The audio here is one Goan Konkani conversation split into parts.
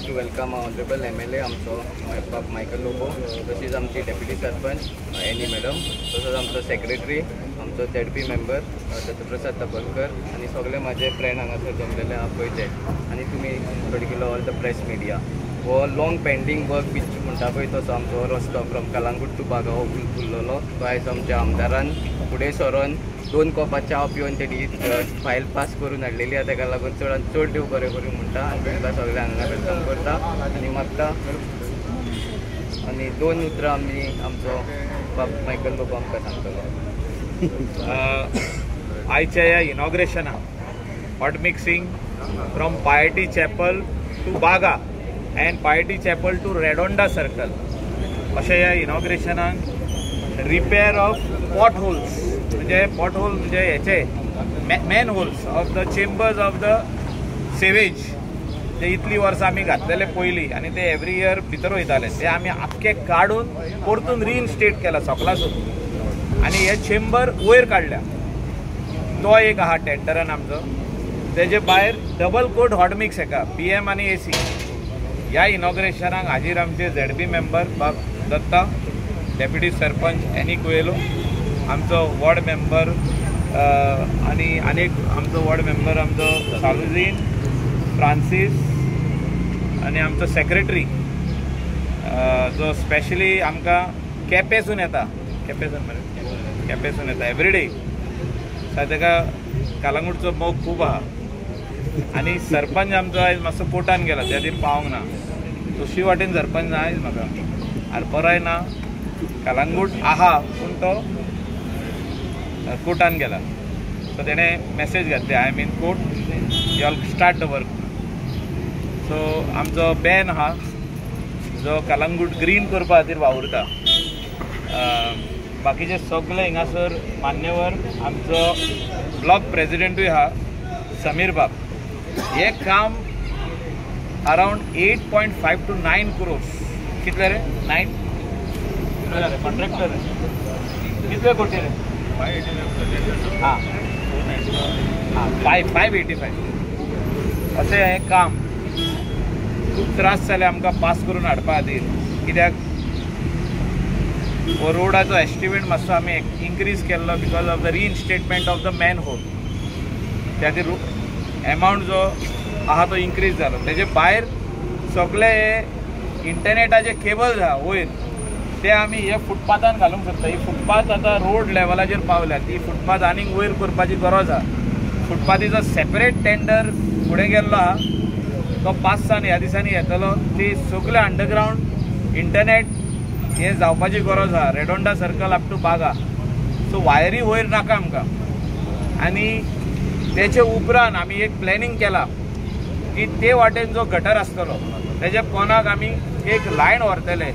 Pleased to welcome honourable MLA आमचो बाब मायकल लोबो, तशीच आमची डेप्युटी सरपंच एनी मॅडम, तसोच आमचो सेक्रेटरी, आमचो ZP member Dattaprasad Tapolkar आनी सगळे म्हाजे फ्रेंड हांगासर जमलेले आहा पळय ते, आनी तुमी particular all the press media. हो लाँग पेंडींग वर्क बीच म्हणटा पळय तसो आमचो रस्तो फ्रॉम कलांगूट टू बागा हो उरलेलो, तो आयज आमच्या आमदारान फुडें सरोन 2 कोपां च्या पिवन तेणी फायल पास करून हाडलेली आहा. तेका लागून चडान चड देव बरें करूं म्हणटा आनी तुमकां सगळ्यांक हांगा welcome करता आनी मागता. आनी 2 उतरां आमी आमचो बाब मायकल लोबो आमकां सांगतलो. आयच्या ह्या इनॉग्रेशनाक hot mixing from Piety Chapel to Baga and Piety Chapel to Redonda circle अशें ह्या इनॉग्रेशनाक रिपेर ऑफ पॉट होल्स, म्हणजे पॉट होल म्हणजे हेचे manholes of the chambers of the sewage, ते इतली वर्सां आमी घातलेले पयलीं आनी ते एवरी इयर भितर वयताले, ते आमी आख्खे काडून परतून रिइन्स्टेट केला सकलासून आनी हे चेंबर वयर काडल्या. तो एक आहा टेंडरान आमचो. तेजे भायर डबल कोट हॉट मिक्स हेका PM आनी AC. ह्या इनॉग्रेशनाक हाजीर आमचे ZP member बाब दत्ता, डेप्युटी सरपंच एनी कुएलो, आमचो वॉर्ड मेंबर आनी आनीक आमचो वॉर्ड मेंबर आमचो सालुजीन फ्रांसीस आनी आमचो सेक्रेटरी जो स्पेशली आमकां केपेसून येता, केपेसून मरे, केपेसून येता एवरीडे. ताका कालांगूटचो मोग खूब आहा. आनी सरपंच आमचो आयज मातसो कोर्टान गेला, त्या खातीर पावंक ना. दुसरी वाटेन सरपंच ना आयज म्हाका आरपोराय ना, कालांगूट आहा पूण तो कोर्टान गेला. सो तेणें मॅसेज घातली, I am in court, you all start the work. So आमचो बॅन आहा जो कालांगूट ग्रीन करपा खातीर वावुरता. बाकीचे सगळे हिंगासर मान्यवर, आमचो ब्लॉक प्रेजिडेंटूय आहा समीर बाब. हें काम अरावंड 8.5 to 9 crores, कितले रे? 9 कॉन्ट्रॅक्टर कितले कोटी रे? हां हां 585 अशें हें काम खूब त्रास जाले आमकां पास करून हाडपा खातीर, कित्याक हो रोडाचो एस्टिमेट मातसो आमी इन्क्रीज केल्लो because of the reinstatement of the manhole. त्या खातीर एमावंट जो आहा तो इन्क्रीज जालो. तेजे भायर सगळे हे इंटरनेटाचे केबल्स आहा वयर, ते आमी हे फुटपाथान घालूंक सोदता. ही फुटपाथ आतां रोड लेवलाचेर पावल्या, ती फुटपाथ आनीक वयर करपाची गरज आहा. फुटपाथीचो सेपरेट टेंडर फुडें गेल्लो आहा, तो 5-6 ह्या दिसांनी येतलो. ती सगळे अंडरग्रावंड इंटरनेट हें जावपाची गरज आहा, Redonda circle up to Baga. So वायरी वयर नाका आमकां. आनी तेचे उपरांत आमी एक प्लॅनिंग केला की ते वाटेन जो गटर आसतलो तेजे कोनाक आमी एक लायन व्हरतले,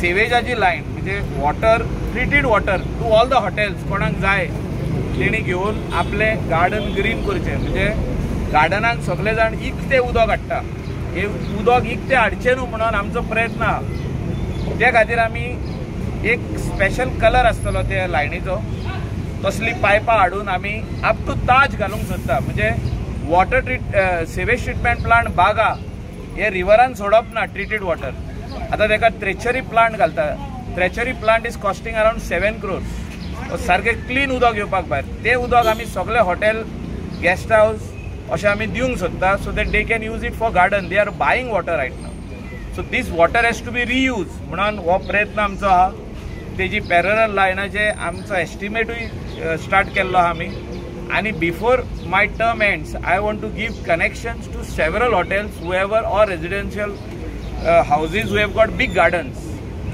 सिवेजाची लायन, म्हणजे water, treated water to all the hotels. कोणाक जाय तेणी घेवन आपलें गार्डन ग्रीन करचें, म्हणजे गार्डनाक सगळे जाण इकतें उदक हाडटा, हें उदक इकतें हाडचें न्हू म्हणून आमचो प्रयत्न आहा. त्या खातीर आमी एक स्पेशल कलर आसतलो त्या लायनीचो, तसली पायपां हाडून आमी अप टू ताज घालूंक सोदता. म्हणजे water sewage treatment plant Baga हे रिवरान सोडप ना ट्रिटेड वॉटर. आतां ताका त्रेचरी प्लांट घालता. Treachery plant is costing around 7 crores. सारकें क्लीन उदक येवपाक भायर, तें उदक आमी सगळे हॉटेल, गेस्ट हावस अशें आमी दिवंक सोदता, so that they can use it for garden. They are buying water right now, so this water has to be reuse म्हणून हो प्रयत्न आमचो आहा. तेजी पॅरल लायनाचे आमचो एस्टिमेटूय स्टार्ट केल्लो आहा आमी. आनी before my term ends I want to give connections to several hotels whoever or residential houses who have got big gardens,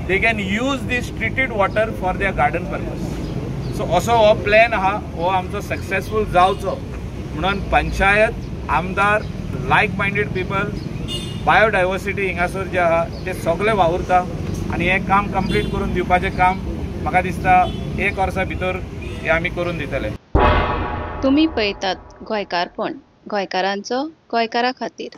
they can use this treated water for their garden purpose. So असो हो प्लॅन आहा, हो आमचो सक्सेसफूल जावचो म्हणून पंचायत, आमदार, लायक मायंडेड पिपल, बायोडायवर्सिटी हिंगासर जे आहा ते सगळे वावुरता आनी हें काम कंप्लीट करून दिवपाचें काम म्हाका दिसता 1 वर्सा भितर हें आमी करून दितले. तुमी पळयतात गोंयकारपण, गोंयकारांचो गोंयकारा खातीर.